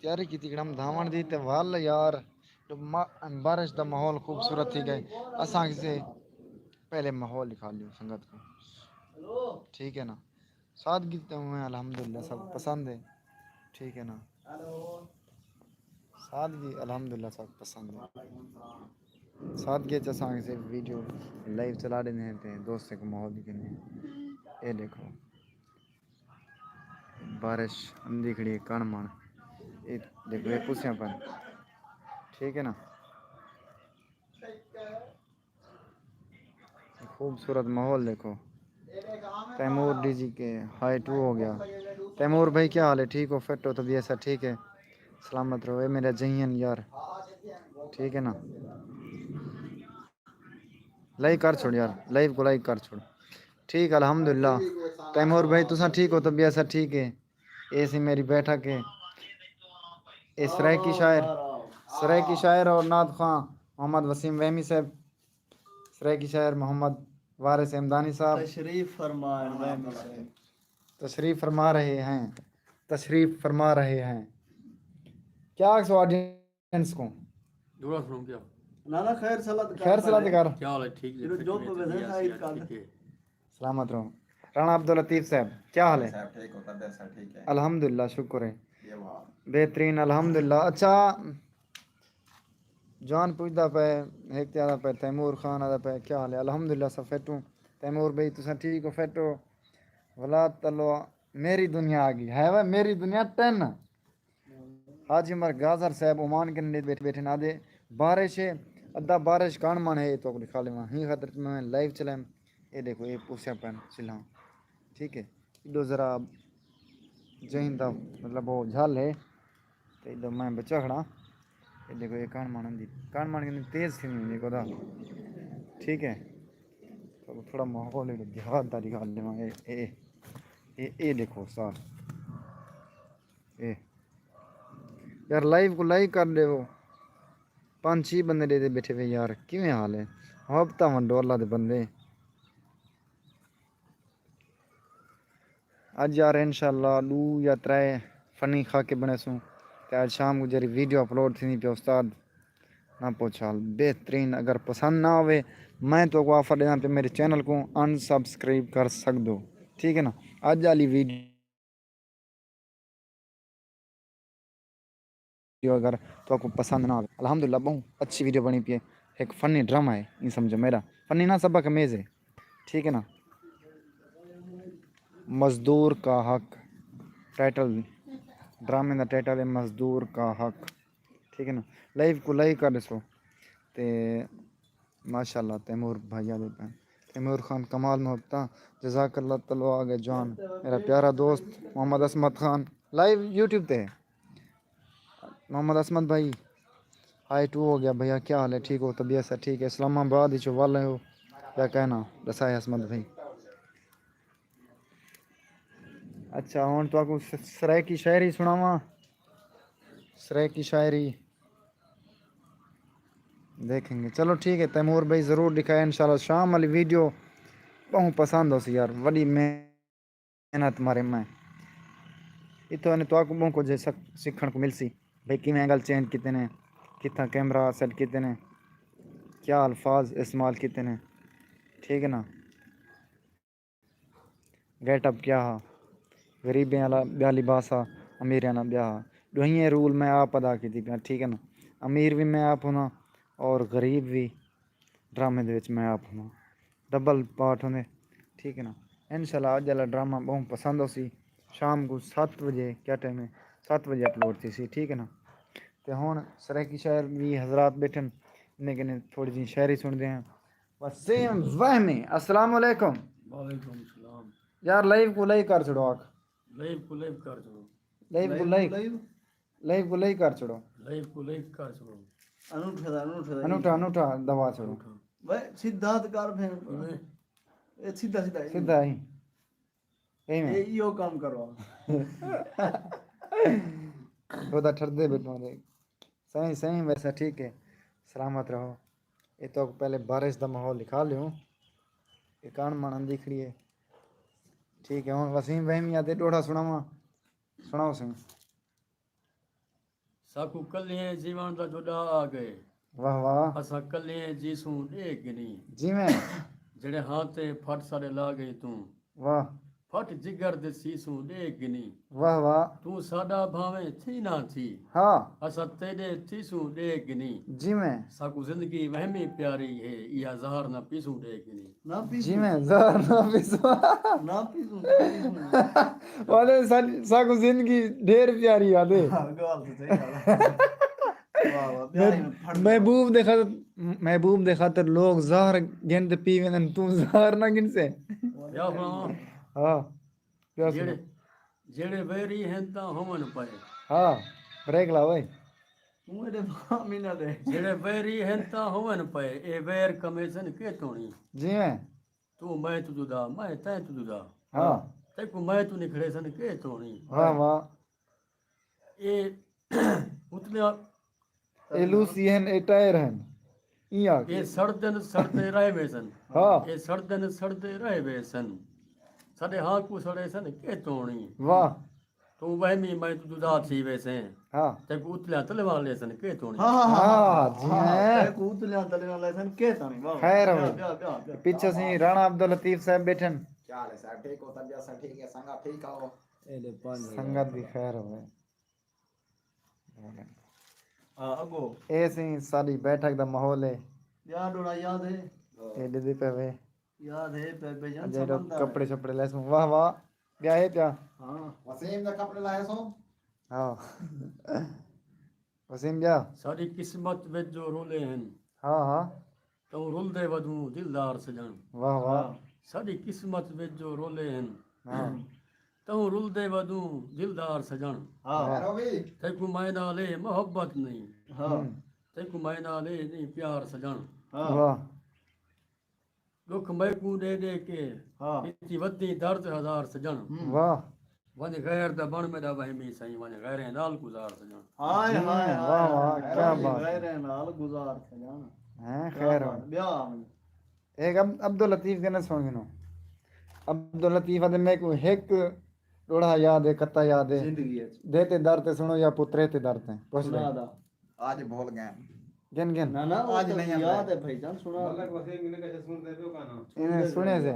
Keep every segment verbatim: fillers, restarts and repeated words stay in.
تیاری کیتی کھڑم دھاوݨ دی تے ول یار، جو ما-، بارش دا ماحول خوبصورت تھی ڳئے۔ اساں کسے پہلے ماحول ݙکھا لیو سنگت کوں۔ ٹھیک ہے نا؟ سادگی تے اونویں الحمدللہ سب پسند ہے۔ ٹھیک ہے نا؟ سادگی الحمدللہ سب پسند ہے۔ سادگی اچ اساں کسے ویڈیو لائیو چلا ݙیندے ہیں تے دوستیں کوں ماحول ݙکھیندے ہیں۔ اے ݙیکھو۔ بارش آندی کھڑی ہے، کݨ مݨ۔ اے ݙیکھو، اے پوسیاں پن۔ ٹھیک ہے نا؟ خوبصورت ماحول ݙیکھو۔ تیمور ڈی جی کے ہائی ٹو ہو ڳیا۔ تیمور بھائی، کیا حال ہے؟ ٹھیک ہو؟ فٹ ہو؟ طبیعت سب ٹھیک ہے؟ سلامت رہو۔ اے میرا جہین یار۔ ٹھیک ہے نا؟ لائک کر چھوڑ یار، لائیو کوں لائک کر چھوڑ۔ ٹھیک، الحمدللہ۔ تیمور بھائی، تساں ٹھیک ہو؟ طبیعت سب ٹھیک ہے؟ اے سی میری بیٹھک ہے۔ اے سرائیکی شاعر، سرائیکی شاعر اور نعت خواں محمد وسیم وہمی صاحب، سرائیکی شاعر محمد وارث حمدانی صاحب۔ تشریف فرما، وہمی صاحب۔ تشریف فرما رہے ہیں، تشریف فرما رہے ہیں۔ کیا آکھسو آڈینس کوں؟ دعا سنو کیا؟ نہ، نہ، خیر سلاد کر۔ خیر سلاد کر۔ کیا حال ہے؟ ٹھیک جی، جو فٹ تو ہے، ویسے طبیعت خیر صحت کر۔ ٹھیک ہے۔ سلامت رہو۔ رانا عبداللطیف صاحب، کیا حال ہے؟ صاحب ٹھیک ہو؟ طبیعت سب ٹھیک ہے؟ الحمدللہ، شکر ہے۔ یہ بات۔ بہترین، الحمدللہ۔ اچھا، جوان پوچھدا پئے، ہک تے آہدا پئے، تیمور خان آہدا پئے، کیا حال ہے؟ الحمدللہ، سب فٹ ہوں۔ تیمور بھائی، تساں ٹھیک ہو، فٹ ہو؟ ولا تلو، میری دنیا آ ڳئی ہے، وہ میری دنیا ٹن۔ حاجی عمر گازر صاحب عمان کنیں ݙے ٻیٹھے، ٻیٹھے نہ دے۔ بارش ہے، ادھا بارش کݨ مݨ ہے، تو ݙکھا لیواں۔ ہی خاطر میں لائیو چلائم۔ اے ݙیکھو، اے پوسیاں پن سلھاں۔ ٹھیک ہے۔ ایݙو ذرا جہیں دا مطلب او جھل ہے۔ تے ایݙو میں بچا کھڑا۔ اے ݙیکھو، اے کݨ مݨ دی، کݨ مݨ کنیں تیز تھیندی ہوندی خدا۔ ٹھیک ہے۔ تو تھوڑا ماحول ہے، دیہات دا ݙکھا لیواں۔ اے، اے، اے، اے ݙیکھو استاد۔ اے۔ یار لائیو کوں لائک کر ݙیو۔ پنج چھی بندے ݙے تے ٻیٹھے وے یار، کیویں حال ہے؟ محبتاں ونڈو اللہ دے بندے۔ اڄ یار انشاءاللہ ݙو یا ترے فنی خاکے بݨیسوں۔ تے اڄ شام کوں جیڑھی ویڈیو اپلوڈ تھیندی پئی استاد، نہ پچھ حال۔ بہترین، اگر پسند نہ ہووے، میں تہاکوں آفر ݙینداں پیا، میرے چینل کوں انسبسکرائب کر سڳدو۔ ٹھیک ہے نا؟ اڄ آلی ویڈیو ویڈیو اگر تہاکوں پسند نہ آوے، الحمدللہ ٻہوں اچھی ویڈیو بݨی پئی ہے، ہک فنی ڈرامہ ہے، ایں سمجھو میرا فنی نہ سبق آمیز ہے، ٹھیک ہے نا؟ مزدور کا حق ٹائٹل، ڈرامے دا ٹائٹل ہے مزدور کا حق، ٹھیک ہے نا؟ لائیو کوں لائک کر ݙیسو تے ماشاءاللہ تیمور بھائی آندے پئے۔ تیمور خان کمال محبتاں، جزاک اللہ تعالیٰ آ ڳئے جوان۔ میرا پیارا دوست محمد عصمت خان لائیو یوٹیوب تے۔ محمد عصمت بھائی، ہائی ٹو ہو ڳیا بھیا، کیا حال ہے؟ ٹھیک ہو؟ طبیعت سب ٹھیک ہے؟ اسلام آباد وچوں ول ہو یا کہنا؟ ݙسائے عصمت بھائی۔ اچھا، ہݨ تہاکوں س-، سرائیکی شاعری سݨاواں۔ سرائیکی شاعری دیکھیں گے۔ چلو ٹھیک ہے، تیمور بھائی ضرور ݙکھائے انشاءاللہ۔ شام والی ویڈیو ٻہوں پسند ہوسی یار، وݙی محنت مارے میں۔ اتھوں نے تہاکوں ٻہوں کجھ سک-، سکھݨ کوں ملسی، بھئی کیویں اینگل چینج کیتے نے، کتھاں کیمرہ سیٹ کیتے نے، کیا الفاظ استعمال کیتے نے، ٹھیک ہے نا؟ گیٹ اپ کیا ہا؟ غریبیں آلا ٻیا لباس ہا، امیریں آلا ٻیا ہا۔ ݙوہیں رول میں آپ ادا کیتی پیاں، ٹھیک ہے نا؟ امیر وی میں آپ ہونداں اور غریب وی ڈرامے دے وچ میں آپ ہونداں۔ ڈبل پارٹ ہوندے، ٹھیک ہے نا؟ انشاءاللہ اڄ آلا ڈرامہ ٻہوں پسند ہوسی۔ شام کوں ست وڄے، کیا ٹائم ہے؟ ست وڄے اپلوڈ تھیسی، ٹھیک ہے نا؟ تے ہݨ سرائیکی شاعر وی حضرات ٻیٹھن، انہیں کنے تھوڑی جی شاعری سݨدے ہیں۔ وسیم وہمی، السلام علیکم۔ وعلیکم السلام۔ یار لائیو کوں لائک کر چھوڑو آکھ۔ لائیو کوں لائیو کر چھوڑو۔ لائیو کوں لائیو۔ لائیو؟ لائیو کوں لائیو کر چھوڑو۔ لائیو کوں لائیو کر چھوڑو۔ انوٹھا دا، انوٹھا دا۔ انوٹھا، انوٹھا دبا چھوڑو۔ انوٹھا۔ وے سیدھا تے کر پھر۔ نہیں۔ اے سیدھا سیدھا ہی۔ سیدھا ہی۔ ایویں۔ اے ایہو کم کرو۔ او دا ٹھردے ٻیٹھوں دے۔ سائیں، سائیں، ویسا ٹھیک ہے۔ سلامت رہو۔ اے تو پہلے بارش دا ماحول ݙکھا لیوں۔ اے کاݨ ماݨ آندی کھڑی ہے۔ ٹھیک ہے، ہݨ وسیم وہمی آتے ݙوہڑا سݨاواں۔ سݨاؤ سائیں۔ ساکوں کلھیں جیوݨ دا جو ݙاہ آ ڳئے۔ واہ واہ۔ اساں کلھیں جیسوں ݙیکھ گھنی۔ جیویں۔ جیڑھے ہاں تے پھٹ ساݙے لا ڳئی توں۔ واہ۔ پھٹ جگر دے سیسوں ݙیکھ گھنی۔ واہ واہ۔ توں ساݙا بھانویں تھی نہ تھی۔ ہاں۔ اساں تیݙے تھیسوں ݙیکھ گھنی۔ جیویں۔ ساکوں زندگی وہمی پیاری ہے، ایہا زہر نہ پیسوں ݙیکھ گھنی۔ نہ پیسوں۔ جیویں زہر نہ پیسوں۔ نہ پیسوں، نہ پیسوں۔ والے سا-، ساکوں زندگی ڈھیر پیاری آہدے۔ ہاں، ڳالھ تاں صحیح ڳالھ ہے۔ واہ، واہ، پیاری محبوب دے خاطر، محبوب دے خاطر لوگ زہر گھن تے پی ویندن، توں زہر نہ گھنسیں۔ کیا سݨاواں؟ ہاں۔ کیا جیڑھے، سݨا؟ جیڑھے ویری ہن تاں ہوون پئے۔ ہاں، بریک لا وے۔ توں ایݙے مامی نہ ݙے۔ جیڑھے ویری ہن تاں ہوون پئے، اے ویر کمیسن کے توڑی۔ جیویں۔ توں میں توں جدا، میں تیں توں جدا۔ ہاں۔ تیکوں میں توں نکھڑیسن کے توڑی۔ واہ واہ۔ اے اتلیا۔ اے لوسی ہن، اے ٹائر ہن۔ ایں آکھ۔ اے سڑدن سڑدے رہ ویسن۔ ہاں۔ اے سڑدن سڑدے رہ ویسن۔ ساݙے ہاں کوں سڑیسن کے توڑی۔ واہ۔ توں وہمی میں توں جدا تھی ویسیں۔ ہاں۔ تیکوں اتلیاں تلیواں لیسن کے توڑی۔ ہاں، ہاں، ہاں، ہاں، جی ہاں، ہاں۔ تیکوں اتلیاں تلیواں لیسن کے توڑی۔ واہ، خیر بیا، ہووے۔ بیا، بیا، بیا۔ پچھے سی رانا عبداللطیف صاحب ٻیٹھن۔ کیا حال ہے صاحب؟ ٹھیک ہو؟ طبیعت سب ٹھیک ہے؟ سنگت ٹھیک ہو؟ اے لے پانی۔ سنگت دی خیر ہووے۔ ہاں، اڳو۔ اے سی ساݙی بیٹھک دا ماحول ہے۔ ٻیا ݙوہڑا یاد ہے؟ اے ݙیدھے پئے وے۔ یاد ہے پئے بھئی جان، اڄ ایݙو سمندر ہے۔ کپڑے شپڑے لیسوں۔ واہ واہ۔ ٻیا ہے پیا؟ ہاں۔ وسیم دے کپڑے لائے سو؟ ہاں۔ وسیم ٻیا؟ ساݙی قسمت وچ جو رولے ہن۔ ہاں، ہاں۔ توں رلدے ودوں دلدار سڄݨ۔ واہ، واہ۔ ہاں۔ ساݙی قسمت وچ جو رولے ہن۔ ہاں۔ توں رلدے ودوں دلدار سڄݨ۔ ہاں۔ واہ۔ تیکوں میں نال اے محبت نہیں۔ ہاں۔ ہوں۔ تیکوں میں نال اے نہیں پیار سڄݨ۔ ہاں۔ واہ۔ ݙکھ میکوں ݙے ݙے کے، ہاں۔ ݙتی ودیں درد ہزار سڄݨ۔ ہوں۔ واہ۔ ونڄ غیر دا بݨ میݙا وہمی سئیں، ونڄ غیریں نال گزار سڄݨ۔ ہائے، ہائے، ہائے، واہ، واہ، ہائے، کیا ونڄ بات ہے۔ غیریں نال گزار سڄݨ۔ ہیں، کیا خیر بات۔ ہووے۔ ٻیا ونڄ۔ ہک عب-، عبداللطیف کنے سݨ گھنو۔ عبداللطیف آہدے میکوں ہک ݙوہڑا یاد ہے، قطعہ یاد ہے۔ زندگی اچ۔ دے تے در تے سݨو یا پترے تے در تے۔ پچھ لے۔ سݨا دا۔ اڄ بھل ڳئے۔ گھن گھن۔ نہ، نہ، او اڄ تاں نہیں آندے۔ یاد ہے بھائی جان، سݨا۔ ملک وسیم نے کیسے سݨدے پیو گانا؟ انہیں سݨے سے۔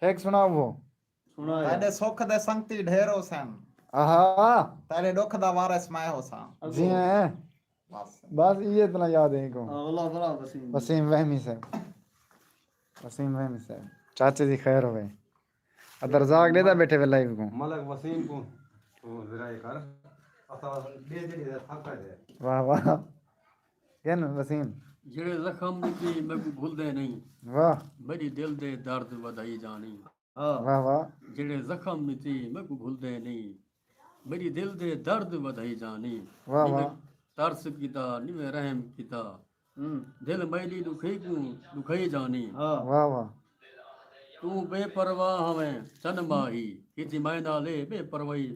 ہک سݨاؤ وہ۔ سݨا یار۔ تیݙے سکھ دے سنگتی ڈھیر ہوسن۔ آہا۔ تیݙے ݙکھ دا وارث میں ہوساں۔ اڳوں۔ جی ہیں۔ بس۔ بس یہ اتنا یاد ہے ان کو۔ ہاں، اللہ بھلا وسیم۔ وسیم وہمی صاحب۔ وسیم وہمی صاحب۔ چاچے دی خیر ہووے۔ عبدالرزاق ݙیہدا ٻیٹھے وے لائیو کوں۔ ملک وسیم کوں، او ذرا اے کر۔ اساں ݙے ݙے تھک پئے۔ واہ واہ۔ کن وسیم؟ جیڑھے زخم ݙتی میکوں بھلدے نہیں۔ واہ۔ میݙی دل دے درد ودھائی جانی۔ ہاں۔ واہ واہ۔ جیڑھے زخم ݙتی میکوں بھلدے نہیں۔ میݙی دل دے درد ودھائی جانی۔ واہ نی میں واہ۔ ترس کیتا، نی میں رحم کیتا۔ ہوں۔ دل میݙی ݙکھئی کوں ݙکھئی جانی۔ ہاں۔ واہ واہ۔ توں بے پرواہ ہوویں چن ماہی، کیتی میں نال اے بے پرواہی۔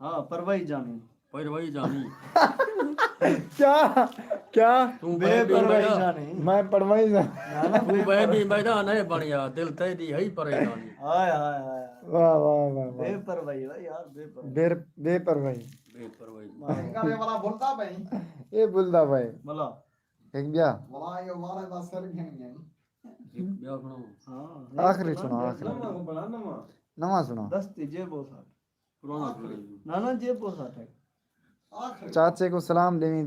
ہاں، پرواہی جانی۔ پرواہی جانی۔ کیا؟ کیا؟ توں بے بے پرواہی میݙا جانی۔ میں پرواہی جانی۔ نہ، نہ، توں بے بے پر- بے میݙا نہیں بݨیا، دل تیݙی ہئی پریشانی۔ ہائے، ہائے، ہائے۔ واہ، واہ، واہ، واہ۔ بے پرواہی، واہ یار، بے پرواہی۔ بے، بے پرواہی۔ بے پرواہی۔ واہ۔ کرے والا بھلدا پئی۔ اے بھلدا پئی۔ بھلا۔ ہک ٻیا۔ ولا اے والے دا سر گھن ڳئے۔ ہک ٻیا سݨاؤ۔ ہاں۔ آخری سݨاؤ، آخری۔ نواں کو بڑا نواں۔ نواں سݨاؤ۔ دستی جیب ہو ساٹھ۔ پرانا سݨاؤ۔ نہ، نہ، جیب ہو ساٹھ۔ آخری۔ چاچے کوں سلام ݙیویں۔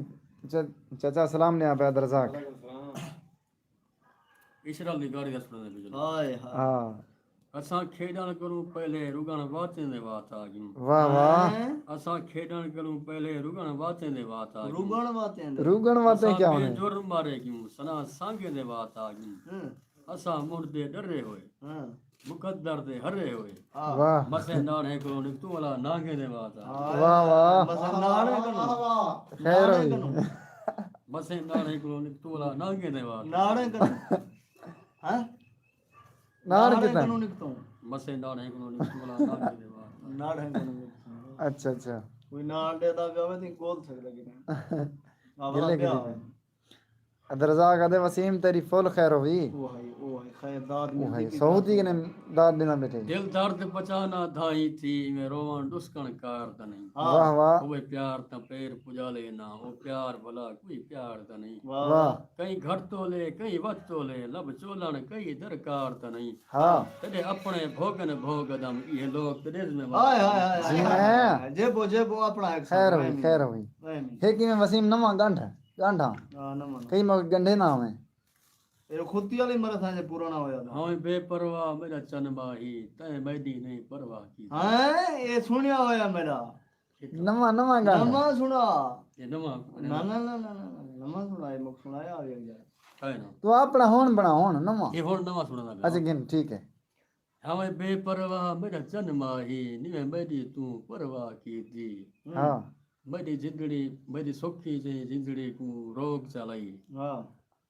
چا-، چاچا سلام ݙیاں پیا عبدالرزاق۔ وعلیکم السلام۔ عشرت دی گاڑی دا سݨاندے پئے چلو۔ ہائے ہائے۔ ہاں۔ اساں کھیݙݨ کنوں پہلے رڳݨ واتیں دے وات آ ڳیوں۔ واہ واہ۔ ہیں؟ اساں کھیݙݨ کنوں پہلے رڳݨ واتیں دے وات آ ڳیوں۔ رڳݨ واتیں دے۔ رڳݨ واتیں اساں کیا بے ہوندے؟ جرم مارے ڳیوں، سنا سانگیں دے وات آ ڳیوں۔ ہاں۔ اساں منڈھ دے ݙرے ہوئے۔ ہاں۔ مقدر دے ہرے ہوئے۔ ہاں۔ واہ۔ مسے ناڑیں کولوں نکتوں والا نانگیں دے وات آ ڳیوں۔ ہائے۔ واہ واہ۔ مسے ناڑیں کنوں۔ واہ واہ۔ خیر ناڑیں ہوئی۔ کنوں۔ مسے ناڑیں کولوں نکتوں والا نانگیں دے وات آ ڳیوں۔ ناڑیں کنوں۔ ہاں؟ ناڑ ناڑیں کتھاں؟ کنوں نکتوں؟ مسے ناڑیں کنوں نکتوں والا نانگیں دے وات آ ڳیوں۔ ناڑیں کنوں نکتوں۔ اچھا، اچھا۔ کوئی ناڑ ݙیہدا پیا ہووے تاں گول سڳدا کہ نہیں؟ آ والا گلے پیا کیتے ہووے۔ پئے؟ عبدالرزاق آہدے، وسیم تیݙی فل خیر ہووی۔ او ہائی، او ہائی، خیر داد او ملدی ہائی، پئی سعودی کنے داد ݙیندا ٻیٹھے۔ دل درد پچا نہ دھائی تھی، ایویں رووݨ ݙسکݨ کار تاں نہیں۔ ہاں۔ واہ واہ۔ ہووے پیار تاں پیر پڄالے نہ، او پیار بھلا کوئی پیار تاں نہیں۔ واہ۔ واہ۔ کہیں گھٹ تولے، کہیں ودھ تولے، لب چولݨ کئی درکار تاں نہیں۔ ہاں۔ تیݙے اپݨے بھوڳن بھوڳ ادم، ایہے لوک تیݙے ذمہ وار ہائے، ہائے، ہائے، جی ہائے، میں۔ ہائے، جیبو، جیبو اپݨا ایک خیر سال ہوئی، میں خیر ہوئی۔ میں نہیں۔ ہک ایویں وسیم نواں ڳنڈھ، ڳنڈھاں۔ ہاں، نواں، نواں۔ کئی موقع ڳنڈھے نہ ہوویں۔ اے خطی والی مرض ہے جو پرانا ہویا تھا۔ ہاں، بے پرواہ میݙا چن ماہی، تیں میݙی نہیں پرواہ کی۔ ہاں، اے سُݨیا ہویا میݙا۔ نواں، نواں ڳنڈھ۔ نواں سُݨا۔ اے نواں، نہ، نہ، نواں سُݨا، اے مک سُݨایا ہویا یار۔ ہے نا؟ توں اپݨا ہُݨ بݨا، ہُݨ نواں۔ اے ہُݨ نواں سُݨا ڳا۔ اچھا، گن، ٹھیک ہے۔ ہاویں بے پرواہ میݙا چن ماہی، نویں میݙی توں پرواہ کیتی۔ ہاں۔ میݙی جندڑی، میݙی سوکھی جئی جندڑی کوں روک چا لئی۔ ہاں۔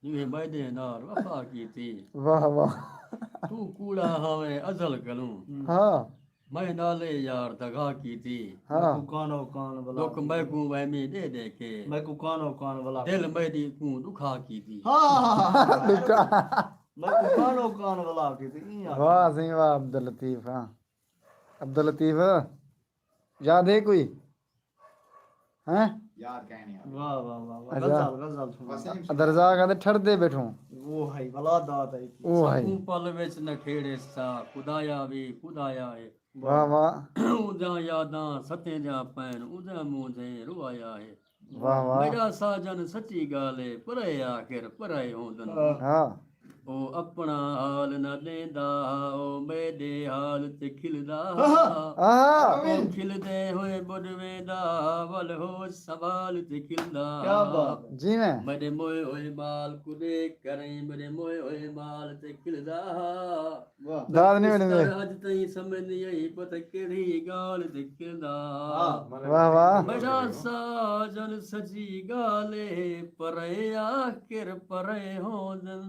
جیویں میݙے نال وفا کیتی۔ واہ واہ۔ توں کوڑا ہاویں ازل کنوں۔ ہاں۔ میں نالے یار دغا کیتی۔ ہاں۔ میکوں کانو کان ولا ݙکھ کیتی۔ میکوں وہمی ݙے ݙے کے۔ میکوں کانو کان ولا دل کیتی۔ میݙی کوں ݙکھا کیتی۔ ہاں۔ ݙکھا۔ میکوں کانو کان ولا کیتی۔ ایں آکھ۔ واہ سئیں واہ عبداللطیف، ہاں۔ عبداللطیف، یاد ہے کوئی؟ ہیں؟ یاد کہیں نہیں آ رہی۔ واہ، واہ، واہ، واہ۔ اچھا۔ غزل، غزل سُݨا۔ وسیم سُݨا۔ عبدالرزاق آہدے ٹھڑدے ٻیٹھوں۔ او ہائی، ولا داد آئی تھی۔ او ہائی۔ سکوں پل وچ نہ کھیڑے سا، خدایا وی خدایا ہے۔ واہ، واہ۔ اوندیاں یاداں ستیں دیاں پئن، اوندے مونجھیں روایا ہے۔ واہ، واہ۔ میݙا ساجن سچی ڳالھ ہے، پرائے آخر پرائے ہوندن۔ ہاں۔ او اپݨا حال نہ ݙیندا، او میݙے حال تے کھلدا۔ آہا۔ او کھلدے ہوئے ٻݙ ویندا، ول ہوش سنبھال تے کھلدا۔ کیا بات ہے۔ جی میں۔ میݙے موئے ہوئے مال کوں ݙیکھ کریں، میݙے موئے ہوئے مال تے کھلدا۔ واہ۔ داد نہیں ویندے۔ اڄ تئیں سمجھ نہیں آئی، پتہ کیڑھی ڳالھ تے کھلدا۔ واہ۔ واہ، واہ۔ میݙا ساجن سچی ڳالھ ہے، پرائے آخر پرائے ہوندن۔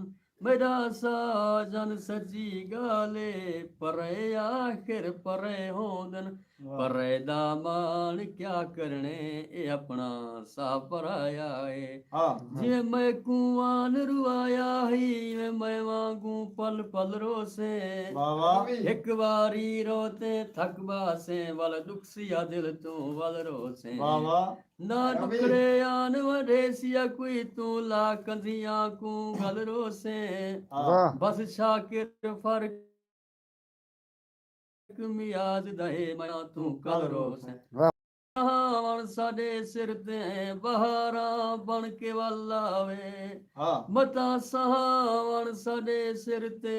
میݙا ساجن سچی ڳالھ ہے، پرائے آخر پرائے ہوندن۔ واہ۔ پرائے دا ماݨ کیا کرݨے، اے اپݨا ساہ پرایا ہے۔ ہاں۔ جیویں میکوں آن روایا ہئی، ایویں میں وانگوں پل پل روسیں۔ واہ واہ۔ ہک واری روتے تھک ٻاسیں، ول ݙکھسیا دل توں ول روسیں۔ واہ واہ۔ نہ ݙکھڑے آن وݙیسیا کوئی، توں لا کندھیاں کوں ڳل روسیں۔ واہ۔ بس شاکر فرق میاد دا ہے، میں توں کل روسیں۔ واہ۔ ساہاوݨ ساݙے سر تے بہاراں بݨ کے ول آوے۔ ہاں۔ متاں ساہاوݨ ساݙے سر تے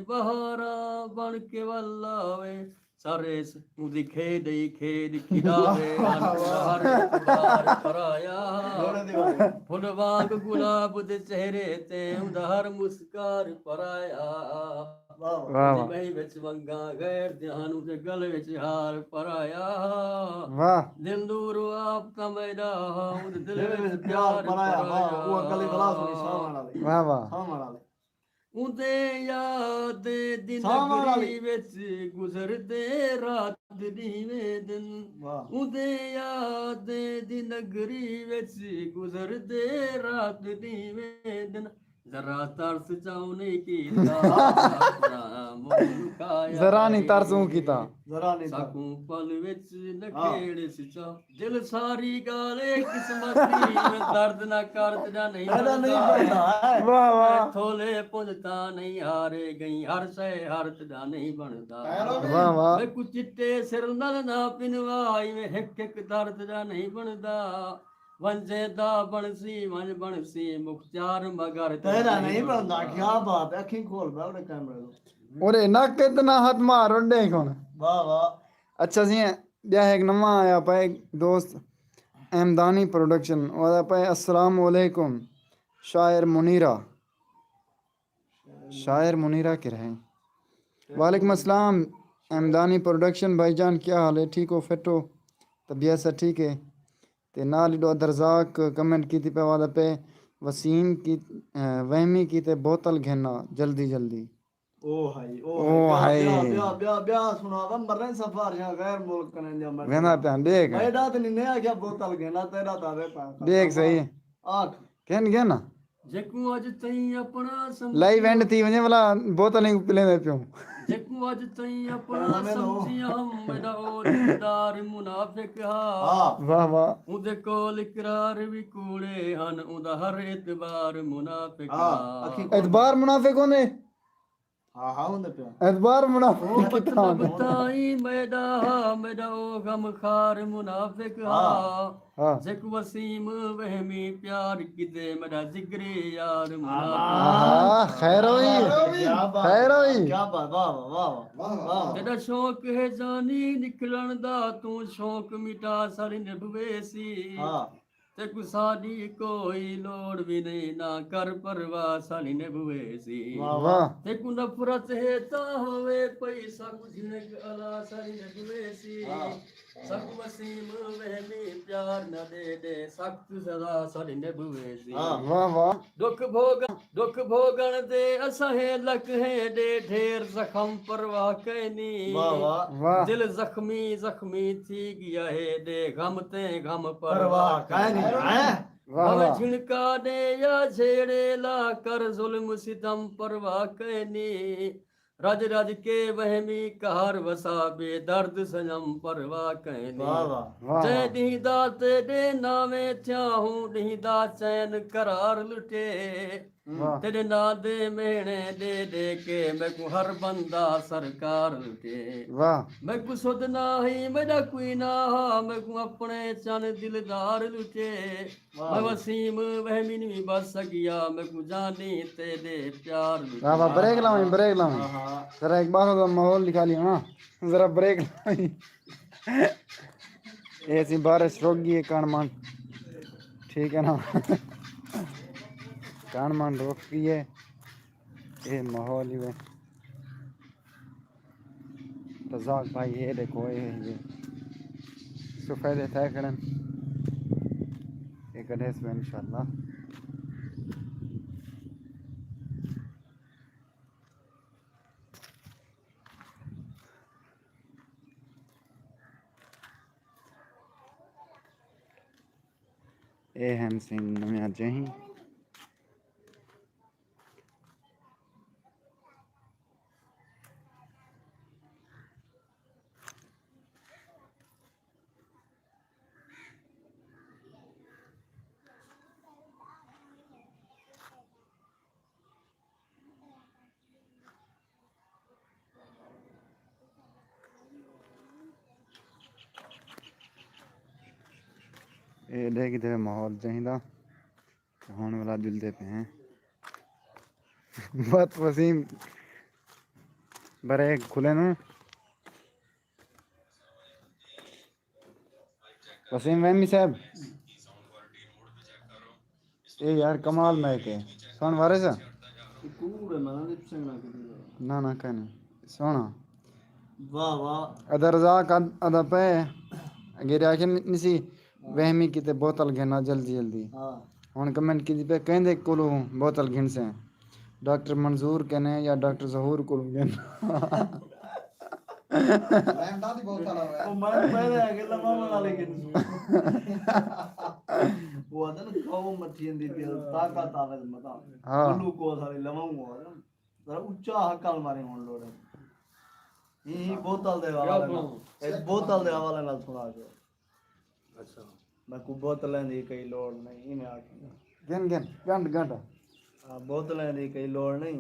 بہاراں بݨ کے ول آوے۔ سارے س-، اوندی کھیݙ ای کھیݙ کھیݙاوے، واہ، واہ۔ ہر ہک بار پرایا۔ جوڑے دی بات۔ پھل وانگ گلاب دے چہرے تے اوندا ہر مسکار پرایا۔ واہ، واہ۔ واہ، واہ۔ ٻئی وچ ونگاں غیر دیاں ہن، اوندے ڳل وچ ہار پرایا۔ واہ۔ دل نور آپ تاں میݙا ہا، اوندے دل وچ پیار پرایا۔ واہ، او گلی بلا سُݨی ساوݨ والی۔ واہ، واہ۔ ساوݨ والی۔ اوندے یاد دی نگری وچ گزردے رات ݙینہہ ویندن۔ واہ۔ اوندے یاد دی نگری وچ گزردے رات ݙینہہ ویندن۔ ذرا ترس چاؤ نہیں کیتا، اپݨا منہ لکایا ذرا نہیں ترس اوں کیتا۔ ذرا نہیں ترس۔ ساکوں پل وچ نہ ہاں۔ کھیڑ سچا۔ دل ساری ڳالھ اے قسمت دی، میں درد نہ کر تیݙا نہیں تیݙا نہیں بݨدا۔ بݨدا ہے۔ واہ، واہ۔ میں تھولے پنج تاں نہیں ہارے ڳئیں، ہر شے ہر تیݙا نہیں بݨدا۔ واہ، واہ۔ میکوں چٹے سر نال نہ پنوا، ایویں ہک ہک درد دا نہیں بݨدا۔ ونڄے دا بݨسی، ونڄ بݨسی مختیار مگر تیݙا نہیں بݨدا۔ کیا بات ہے، اکھیں کھول ٻہہ اپݨے کیمرے کوں۔ اورے نک اتنا ہتھ مار ݙیکھ ہݨ۔ واہ، واہ۔ اچھا سئیں، ٻیا ہک نواں آیا پئے دوست، احمدانی پروڈکشن، او آہدا پئے، السلام علیکم شاعر منیرہ۔ شاعر منیرہ کیڑھا ہے؟ وعلیکم السلام احمدانی پروڈکشن، بھائی جان کیا حال ہے؟ ٹھیک ہو، فٹ ہو؟ طبیعت سب ٹھیک ہے؟ تے نال ہی ݙو عبدالرزاق کمنٹ کیتی پئے، او آہدا پئے، وسیم کی، اے، وہمی کیتے بوتل گھن آ جلدی جلدی۔ او ہائی، او او ہائی، ہائی۔ ٻیا، ٻیا، ٻیا، ٻیا سݨا وا، مریں سفارشاں غیر ملک کنیں دیاں مرضی۔ ویندا پیاں، ݙیکھ۔ میݙا تے نہیں آکھیا بوتل گھن آ، تیݙا تاں وے پاں۔ ݙیکھ صحیح۔ آکھ۔ گھن، گھن آ۔ جیکوں اڄ تئیں اپݨا سمجھیا۔ لائیو اینڈ تھی ونڄے ولا، بوتلیں پلیندے پیوں۔ جیکوں اڄ تئیں اپݨا سمجھیا ہم، میݙا او دلدار منافق ہا۔ ہا۔ واہ واہ۔ اوندے قول اقرار وی کوڑے ہن، اوندا ہر اعتبار منافق ہا۔ ہا، اکھیں اعتبار منافق ہوندے؟ ہا ہا، ہوندے پیوں۔ اعتبار منافق او کتھاں مطلب ہوندے؟ تائیں میݙا ہا، میݙا او غمخوار منافق ہا۔ ہا۔ ہا۔ جیکوں وسیم وہمی پیار کیتے، میݙا جگری یار منافق ہا۔ ہا، خیر ہوئی۔ کیا بات، خیر ہوئی۔ کیا بات، واہ واہ، واہ واہ۔ واہ واہ۔ تیݙا شوق ہے جانی نکلݨ دا، توں شوق مٹا ساݙی نبھویسی۔ ہا۔ تیکوں ساݙی کوئی لوڑ وی نئیں، نہ کر پرواہ ساݙی نبھویسی۔ واہ واہ۔ واہ۔ تیکوں نفرت ہے تاں ہووے پئی، ساکوں جھنک الا ساݙی نبھویسی۔ ہا۔ ساکوں وسیم وہمی پیار نہ ݙے، ݙے سخت سزا ساݙی نبھویسی۔ ہا۔ واہ واہ۔ ݙکھ بھوڳ، ݙکھ بھوڳݨ دے اساں ہے لکھ ہے ݙے ڈھیر زخم پرواہ کائنی۔ واہ واہ۔ واہ۔ دل زخمی زخمی تھی ڳیا ہے ݙے غم تے غم پرواہ پرواہ کائنی۔ کائنی۔ ہیں؟ واہ بھاویں واہ۔ جھنکا ݙے یا جھیڑے لا کر ظلم ستم پرواہ کائنی۔ رڄ رڄ کے وہمی قہر وسا بے درد سنڄم پرواہ کائنی۔ واہ واہ۔ واہ جئیں واہ۔ ݙینہہ دا تیݙے ناویں تھیا ہوں، ݙینہہ دا چین قرار لٹے۔ واہ۔ تیݙے ناں دے مہݨے ݙے ݙے کے میکوں ہر بندہ سرکار لٹے۔ واہ۔ میکوں سدھ نہ ہئی، میݙا کوئی نہ ہا، میکوں اپݨے چن دلدار لٹے۔ واہ۔ میں وسیم وہمی نی بس سڳیا، میکوں جانی تیݙے پیار لٹے۔ واہ واہ، بریک لاویں، بریک لاویں۔ ہا ہا۔ ذرا اقبال دا ماحول ݙکھا لیو نا، ذرا بریک لاویں۔ اے سی بارش رک ڳئی ہے، کݨ مݨ، ٹھیک ہے نا، کݨ مݨ رک ڳئی ہے۔ اے ماحول ہی ہے۔ رزاق بھائی اے ݙیکھو، اے ہے یہ سفید تھے کھڑن، اے کڈھے سو انشاءاللہ۔ اے ہن سین نویاں جہیں۔ اے ݙیکھ تے ماحول چاہیدا۔ ہݨ ولا جلدے پئے ہیں۔ بس وسیم بریک کھلے نو۔ وسیم وہمی صاحب۔ اے یار کمال میک ہے۔ سݨ وارث؟ کوڑ ہے، میں نہ پسند نہ کدی۔ نہ نہ کہیں۔ سوہݨا۔ واہ واہ۔ ادا رزاق اد-، ادا پئے۔ اگے آکھے نسی وہمی کیتے بوتل گھن آ جلدی جلدی۔ ہاں۔ ہݨ کمنٹ کیتی پئے، کہیں دے کولوں بوتل گھنسیں؟ ڈاکٹر منظور کنے یا ڈاکٹر ظہور کولوں گھن؟ میں امدادی بوتل آ۔ او میں پہلے آ کے لماوݨ والے گھنسوں۔ او آدن کھاؤ مٹھی دی پیا طاقت آوے متا۔ ہاں۔ گلوکوز والی لماؤں آدن۔ ذرا اچا ہکل مارے ہݨ لوڑے۔ ایں بوتل دے حوالے نال، اے بوتل دے حوالے نال سݨا جو۔ اچھا۔ میکوں بوتلیں دی کئی لوڑ نہیں، میں آکھیا۔ گھن، گھن، گھن، گھن۔ ہاں، بوتلیں دی کئی لوڑ نہیں۔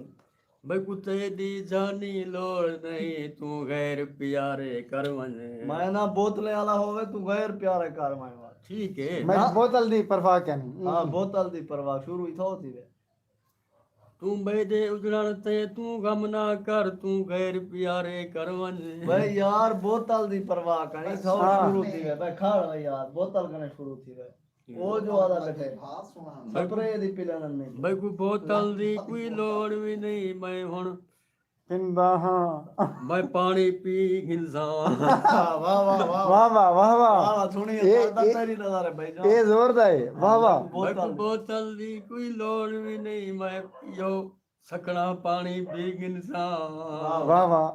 میکوں تیݙی جانی لوڑ نہیں، توں غیر پیارے کر ونڄ۔ میں نہ بوتلیں والا ہووے، توں غیر پیارے کر ونڄ۔ ٹھیک ہے۔ میں بوتل دی پرواہ کینی۔ ہاں، بوتل دی پرواہ شروع ہی تھو تھی وے۔ توں ٻئے دے اجڑݨ تے توں غم نہ کر، توں غیر پیارے کر ونڄ۔ بھئی یار، بوتل دی پرواہ کائنی، سو ہاں۔ شروع تھی وے، بھئی کھڑ وے یار، بوتل کنے شروع تھی وے۔ او جو آلا بیٹھے، سپرے دی پلن نہیں۔ بھئی کوئی بوتل دی کوئی لوڑ وی نہیں، میں ہݨ پیندا ہاں۔ میں پاݨی پی گھنساں۔ واہ، واہ، واہ، واہ۔ واہ، واہ، واہ، واہ۔ واہ، واہ، سوہݨی اے، اے، اے، تیݙی نظر ہے بھائی جان۔ اے زور دا ہے۔ واہ، واہ۔ بوتل۔ میکوں بوتل دی کوئی لوڑ وی نہیں، میں ایہو سکنا پاݨی پی گھنساں۔ واہ، واہ۔ واہ، واہ۔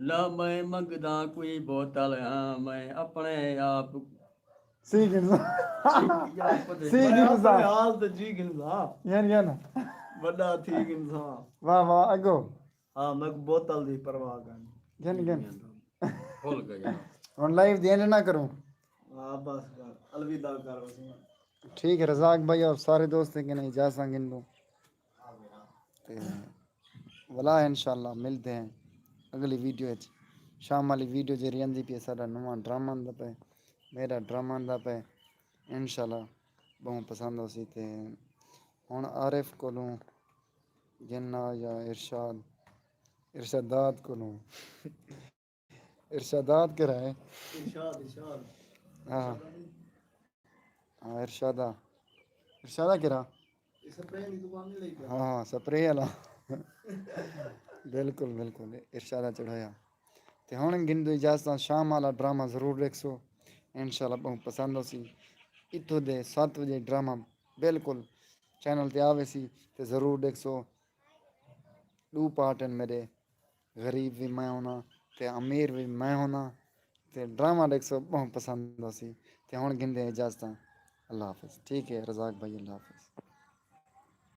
نہ میں منگداں کوئی بوتل ہاں، میں اپݨے آپ سی گنزا۔ سی گنزا۔ حال تے جی گنزا۔ یعنی یعنی۔ وڈا تھی گنزا۔ واہ واہ اگو۔ ہاں میں بوتل دی پرواہ کر۔ گن گن۔ بھول گئے۔ ہن لائیو دی اینڈ نہ کروں۔ ہاں بس کر۔ الوداع کر وسیم۔ ٹھیک ہے رزاق بھائی اور سارے دوستیں کے نہیں اجازت گن لوں۔ تے ولا انشاءاللہ ملتے ہیں اگلی ویڈیو وچ۔ شام والی ویڈیو جیڑھی آندی پئی ہے ساڈا نواں ڈرامہ آندا پئے، میرا ڈرامہ آندا پئے۔ انشاءاللہ بہوں پسند ہوسی۔ تے ہن عارف کولوں گھن آ یا ارشاد، ارشادات کولوں۔ ارشادات کیرھا ہے؟ ارشاد ارشاد۔ ہاں ہاں ارشادہ۔ ارشادہ کیرھا؟ اس پہ نہیں زبان نہیں لگی۔ ہاں ہاں سپرے والا۔ بالکل بالکل۔ ارشادہ چڑھایا۔ تے ہن گھندو اجازت، شام والا ڈرامہ ضرور ݙیکھسو، انشاءاللہ ٻہوں پسند ہوسی۔ اتھوں دے ست وڄے ڈرامہ بالکل چینل تے آویسی تے ضرور ݙیکھسو۔ ݙو پارٹ ہن میݙے، غریب وی میں ہونداں تے امیر وی میں ہونداں۔ تے ڈرامہ ݙیکھسو ٻہوں پسند ہوسی۔ تے ہن گھندے اجازت، اللہ حافظ۔ ٹھیک ہے رزاق بھائی، اللہ حافظ۔